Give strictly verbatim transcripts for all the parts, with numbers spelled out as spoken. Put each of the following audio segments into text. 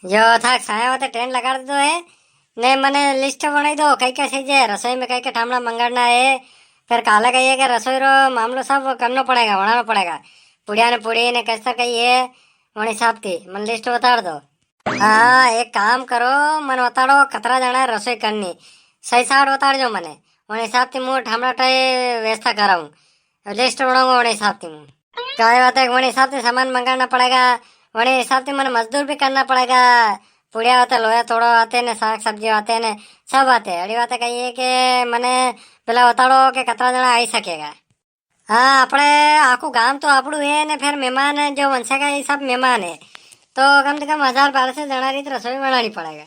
यो थाक साया वाते टेंट लगाड़ दो है, ने मने लिस्ट बनाई दो, कई कई चीज है, रसोई में कई कई ठामड़ा मंगाना है। फिर काले कही है कि रसोई रो मामलो सब करनो पड़ेगा, बनाना पड़ेगा। पुड़िया ने पुड़ी ने कस्तर कही है, वणी हिसाब थी मन लिस्ट बताड़ दो। हाँ, एक काम करो, मन बताड़ो, कतरा जणा रसोई करनी, सही साठ बताड़ जो मने, वणी हिसाब थी मूं ठामड़ा टाई व्यवस्था कराऊं, लिस्ट बनाऊंगा वणी हिसाब थी मूं। काय बात है, वणी हिसाब थी सामान मंगाना पड़ेगा, वणी हिसाब थी मने मजदूर भी करना पड़ेगा। पुड़िया वाते, लोया तोड़ो वाते ने, साग सब्जी वाते ने, सब वाते। अड़ी बात है कही है कि मने पेला बताड़ो कि कतरा जणा आई सकेगा। हाँ, आपणे आखू गाम तो आपड़ू है ने, फिर मेहमान है, जो वंशा का, ये सब मेहमान है, तो कम से कम हजार बारह सौ जणा री तो रसोई बनानी पड़ेगा।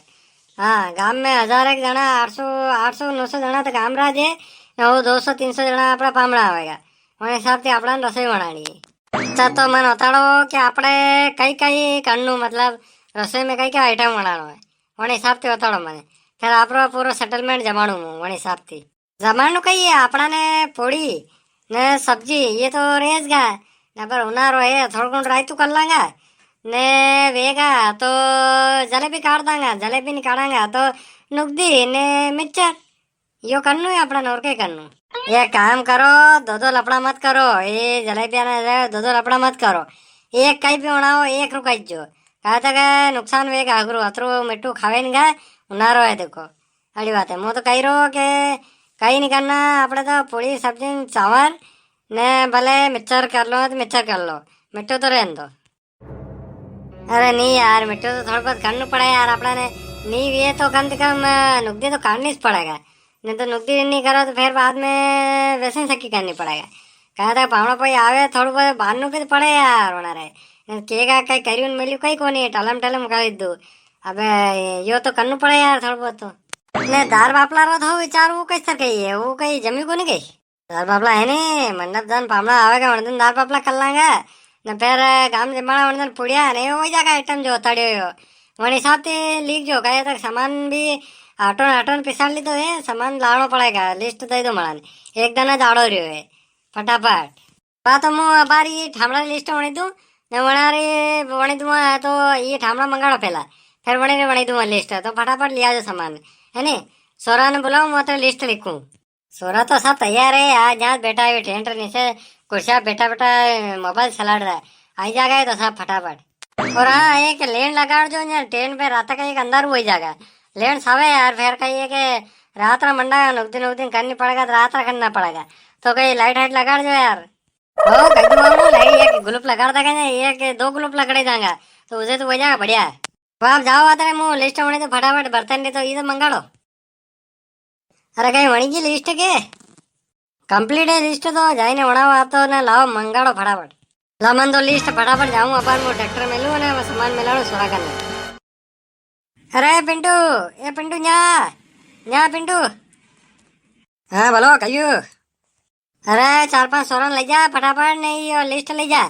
हाँ, गाम में हजार एक जणा, आठ सौ, आठ सौ नौ सौ जणा तो गाम राज है, ने वो दो सौ तीन सौ जणा आपड़ा पामणा आवेगा। वणी हिसाब थी आपड़ा ने रसोई बनानी है। अच्छा, तो मन बताड़ो कि आपणे कई कई करनू, मतलब रसोई में कई कई आइटम बनानो है, वणी हिसाब थी बताड़ो मने। फिर आपरो पूरो सेटलमेंट जमाणू मूं वणी हिसाब थी। जमाणू कई है, आपणा ने पूड़ी ने सब्जी, ये तो रेज गा, ने पर उनारो है, थोड़ा घणो रायतू कर लांगा, ने वेगा तो जलेबी काट दांगा, जलेबी निकालांगा तो नुकदी ने मिक्सचर, यो करनू है आपणा ने, और के करनू। ये काम करो, दो दो लपड़ा मत करो, ये जलेबिया ने दो दो लपड़ा मत करो, एक कई भी बनाओ, एक रुकाई जो, कहा तक नुकसान वेगा, अगरू अतरू मिट्टू खावे नी गा, उनारो है देखो। अड़ी बात है, मूं तो कही रो के कई नी करना, आपणे तो पूरी सब्जी ने चावल ने भले मिक्सचर कर लो, तो मिक्सचर कर लो, मिट्टू तो रहन दो। अरे नी यार, मिट्टू तो थोड़ा बहुत करनू पड़े यार, आपणा ने नी वे तो कम से कम, अ, नुकदी तो काटनी स पड़ेगा, नी तो नुकदी नी करो तो फिर बाद में वैसे ही सकी करनी पड़ेगा। कहा था पावणा कोई आवे, थोड़ा बहुत बांधनू भी तो पड़े यार, होना रे। केगा कई करियो ने मिलियो कई कोनी, टलम टलम कर दो। अबे, यो तो करनू पड़े यार थोड़ा बहुत तो। ने दार बापला रो तो विचार वो किस तरह कही है, वो कई जमी कोनी गई। दार बापला है नी, मंडप जान पामणा आवेगा, वण दिन दार बापला कर लांगा। ने फिर गाम जमाना वण दिन पुड़िया ने वही जागा आइटम जो ताड़ियो यो। वण हिसाब ते लिख जो, कहे तक सामान भी आटो ने आटो ने पिसाड़ ली तो है, सामान लाणो पड़ेगा, लिस्ट दे दो मणा ने। एक दाना जाड़ो रियो है, फटाफट। बा तो मूं अबार ये ठामड़ा री लिस्ट वणी दूं, ने वणा रे वणी दूं, आ तो ये ठामड़ा मंगाड़ो पेला, फिर वणी रे वणी दूं लिस्ट, तो फटाफट लिया जो सामान, है नी? सोरा ने बुलाओ, मूं तो लिस्ट लिखूं। सोरा तो सब तैयार है यार, जां बैठा है टेंट नीचे, कुर्सियां बैठा बैठा मोबाइल चलाड़ रहा है, आई जागा ये तो सब फटाफट। और हाँ, एक लेन लगाड़ जो यां टेंट पे, रात का एक अंधार हो ही जागा, लेन सावे यार, फिर कही है कि रात रा मंडा नुकदी नुकदी करनी पड़ेगा, तो रात रा करना पड़ेगा, तो कई लाइट हाइट लगाड़ जो यार। ओ, कई दूं मामू, लाइट एक गुलूप लगाड़ देगा ना, एक दो गुलूप लगाड़े जांगा, तो उसे तो हो जाएगा बढ़िया। अब आप जाओ, आते मूं लिस्ट वणी तो फटाफट, बर्तन नी तो ये तो मंगाड़ो। अरे, कई वणी की लिस्ट के? कंप्लीट है लिस्ट तो, जाइने वणाओ, आप तो ना लाओ, मंगाड़ो फटाफट। ला मन तो लिस्ट फटाफट जाऊं, अपन वो ट्रैक्टर मेलूं ने वो सामान मेलाणो शुरू करने। अरे पिंटू, ए पिंटू, न्या, न्या पिंटू। हाँ, बोलो, कहियो। अरे, चार पांच सोरा ने ले जा फटाफट, ने यो लिस्ट ले जा।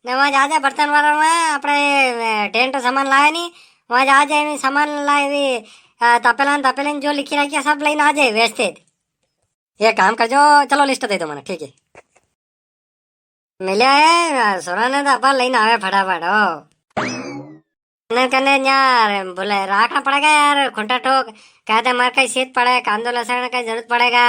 ने वां जा, जा बर्तन वाला वां, आपणे, ए, टेंट सामान लाया नी, वां जा, जा, ये सामान लाए, ये, आ, तपेला ने, तपेला ने जो लिखी रखी है, सब लेने आ जाए व्यवस्थित। ये काम कर जो, चलो लिस्ट दे दो मने, ठीक है। मिल्या है, आ, सोरा ने तो अपन लेने आवे फटाफट, ओ। कने, कने यार, बोले, राखना पड़ेगा यार, खुंटा ठोक, कहते मार कई सीत पड़े, कांदो लसण कई जरूरत पड़ेगा,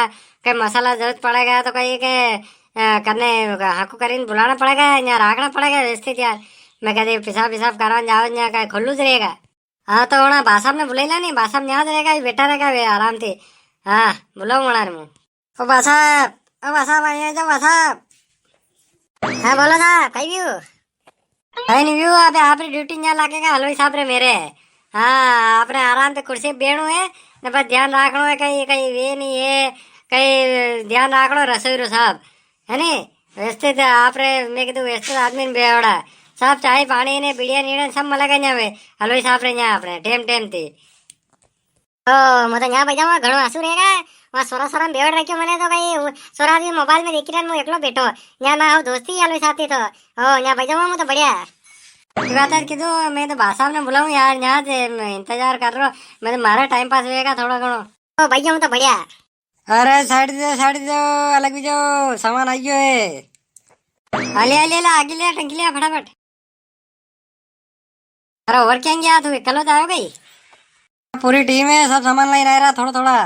कई मसाला जरूरत पड़ेगा, तो कई के, अ, कने हाको करीन बुलाना पड़ेगा, यां राखना पड़ेगा व्यवस्थित यार। मैं कहते पेशाब, पेशाब करवाने जाओ, यां कई खुल्लू ज रहेगा। हाँ, तो वणा बा साब ने बुलाई ला नी, बा साब यां ज रहेगा, ये बैठा रहेगा वे आराम से। हाँ, बुलाओ वणा ने मूं। ओ बा साब, ओ बा साब, आइए जाओ बा साब। हाँ, बोलो साब, कई व्यू? कई नी व्यू, अबे आपरी ड्यूटी यां लागेगा, हलवाई साब रे मेरे। हाँ, आपने आराम से कुर्सी पे बेणू है, ने बस ध्यान राखणो है, कई, कई वे नी है, कई ध्यान राखणो रसोई रो साब, है नी? व्यवस्थित आपरे, मैं कीधु व्यवस्थित आदमी ने बेवड़ा। साब चाय पाणी ने बीड़िया नीड़ा सब मलेगा यां पे, हलवाई साब रे यां आपने, टेम टेम थी। ओ, मूं तो यां बई जाऊं, घणो आसू रहेगा। वां सोरा सोरा में बेवड़ रख्यो मने तो कई, सोरा भी मोबाइल में देखी रहा, मूं एकलो बैठो। यां मां हो दोस्ती यालो साथी तो। ओ, यां बई जाऊं, मूं तो बढ़िया। ये बात है कीधो, मैं तो बा साब ने बुलाऊं यार, यां जे मैं इंतजार कर रहो, मैं तो मारा टाइम पास होएगा थोड़ा घणो। ओ, बई जाऊं तो बढ़िया। अरे, साइड दे, साइड दे, अलग भी जाओ, सामान आई गयो है। आले, आले, आले, आगे ले, टंकी ले, फटाफट। अरे और क्या गया तू, एकलो जाओ गई? पूरी टीम है, सब सामान लाई रहा, थोड़ा थोड़ा।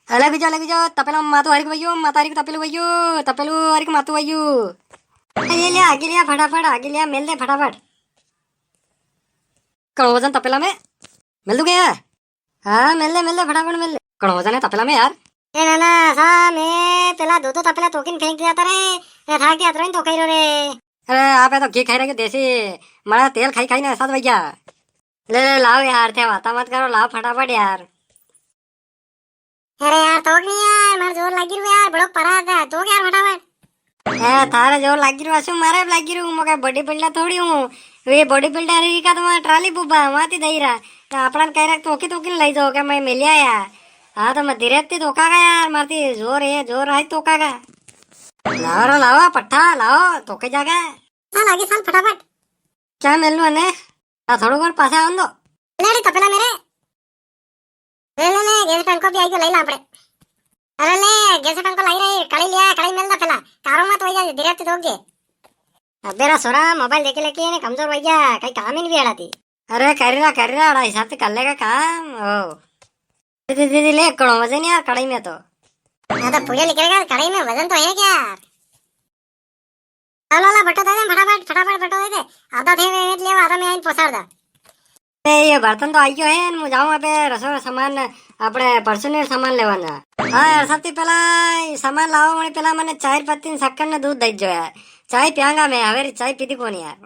अलग जाओ, अलग जाओ, तपेला में मातो हरिक वयो, माता हरिक तपेलू वयो, तपेलू हरिक मातो वयो। ये ले, आगे लिया फटाफट, आगे लिया, मेल दे फटाफट। कड़ो वजन तपेला में, मेल दूं क्या? हाँ, मेल ले, मेल ले, फटाफट मेल ले। कड़ो वजन है तपेला में यार। ए नाना, सा मैं पेला दो दो तपेला तोकिन फेंक दिया था रे। ए, थाक दिया था रे, तो कही रो रे। अरे, आप तो घी खाई रखे देसी, मारा तेल खाई खाई ना ऐसा तो भैया। ले, ले, लाओ यार, थे वाता मत करो, लाओ फटाफट यार। अरे यार, तोक नी यार, मारे जोर लागी रू यार, बड़ो परा था, तोक यार फटाफट। ए, थारे जोर लागी रू, असु मारे भी लागी रू, मैं कोई बॉडी बिल्डर थोड़ी हूँ। वे बॉडी बिल्डर ही का तो वहाँ ट्राली बुबा, वहाँ थी दई रहा। तो आपणा कह रहा, तोकी तोकी नी लाई जाओ, क्या मैं मिल आया? हाँ, तो मैं धीरे थी तोका का यार, मारती जोर है, जोर आई तोका का। लाओ रे, लाओ, पट्ठा, लाओ, तोके जागा। चल, आगे चल फटाफट। क्या मेलू ने? आ, थोड़ो और पासे आवन दो। ले रे तपेला मेरे। ले, ले, ले, गैस टंको भी आई गयो, ले ला आपड़े। अरे ले, गैस टंको लाई रही, कढ़ाई लिया, कढ़ाई मेल दा पेला। कारो मत हो जाए, धीरे से दोगे। अबे रा सोरा, मोबाइल देखे लेके ने कमजोर हो गया, कई काम ही नी भी अड़ाती। अरे कर रहा, कर रहा, अड़ा हिसाब से कर लेगा काम। ओ। दे, दे, दे, दे, ले, कड़ो वजन यार, कढ़ाई में तो। हाँ, तो पूरे निकलेगा, कढ़ाई में वजन तो है क्या यार? ला, ला, ला, भट्टो दे दे, फटाफट, फटाफट भट्टो दे दे। आधा थे मैं लेवा, आधा मैं आइन पोसाड़ दा। ए, ये बर्तन तो आई गयो है, मु जाऊं अबे रसोई रो सामान, अपने परसों ने सामान लेवा जा। हाँ यार, सबसे पहला ये सामान लावा, वणी पहला मने चाय पत्ती ने शक्कर ने दूध दई जो यार। चाय पियांगा मैं, हवेरी चाय पीदी कोनी यार।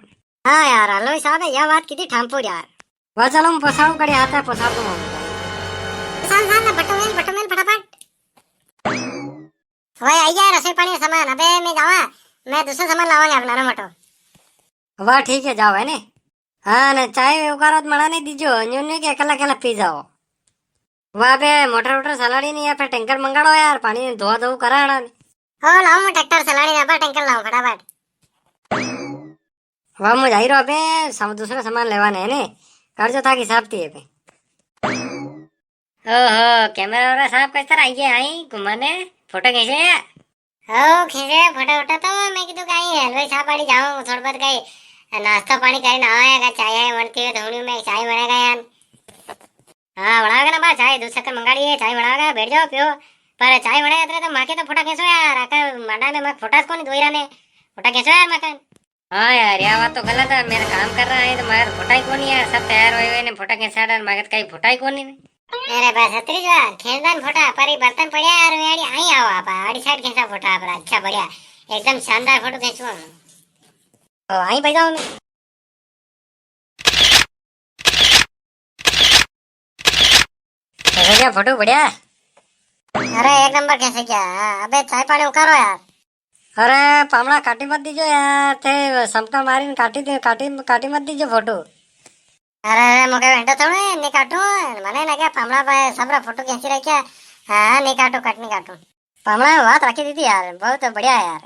हाँ यार, हलवाई साहब, या बात कीधी ठामपुर यार। वाह, चलो, मु पोसाड़ू कड़े हाथ है, पोसाड़ दूंगा। सान, सान, भट्टो मेल, भट्टो मेल, फटाफट। भाई, आई गया रसोई पानी का सामान। अबे, मैं जावा, मैं दूसरा सामान लावांगे अपना, रो मटो। वाह, ठीक है, जाओ, है ने। हाँ, ने चाय उकारो तो मना नी दीजो, न्यू न्यू के अकेला अकेला पी जाओ। वाह बे, मोटर वोटर सलाड़ी नी या फिर टैंकर मंगाड़ो यार, पानी धोआ धोऊ कराड़ा ने। ओ, लाओ, मैं ट्रैक्टर सलाड़ी ना, पर टैंकर लाओ फटाफट। वाह, मु जाई रो अबे, सब दूसरा सामान लेवा ने, ने। कर जो था कि साहब थी अबे। ओहो, कैमरा वाला साहब किस तरह आई है, आई घुमाने, फोटो खींचे या? ओ, खींचे फोटो वोटो तो मैं कीधु कई हलवाई साहब आड़ी जाऊं, थोड़ा बहुत कई नाश्ता पानी करी ना आया, का चाय है, बनती है, धोनी में चाय बनेगा यार। हाँ, बनावेगा ना बा, चाय, दूध शक्कर मंगाड़ी है, चाय बनावेगा, बैठ जाओ, पियो। पर चाय बनाए अतरे तो माके तो फोटा खेंचो यार, आका मांडा में माके फोटा कोनी दोईरा ने, फोटा खेंचो यार माके। हाँ यार, या बात तो गलत है, मेरा काम कर रहा है तो मारे फोटा ही कोनी यार, सब तैयार हुए हुए ने फोटा खेंचाड़ा, माके तो कई फोटा ही कोनी ने। अरे बस अतरी जो यार, खेंचदा ने फोटा, पर ये बर्तन पड़िया यार, मैं आड़ी, आई आओ आप, आड़ी साइड खेंचा फोटा आप, अच्छा बढ़िया, एकदम शानदार फोटो खेंचूंगा मैं। ओ, आई बजाओ ने। कैसा क्या फोटो बढ़िया? अरे एक नंबर कैसे क्या? अबे चाय पानी उकारो यार। अरे पामड़ा काटी मत दीजो यार, थे समका मारी ने काटी दे, काटी, काटी मत दीजो फोटो। अरे, अरे, मुके बेटा थोड़े नी काटू, मने ना क्या पामड़ा पे सबरा फोटो खींची रखा। हाँ, नी काटू, कट नी काटू। पामड़ा में बात रखी दीदी यार, बहुत बढ़िया है यार।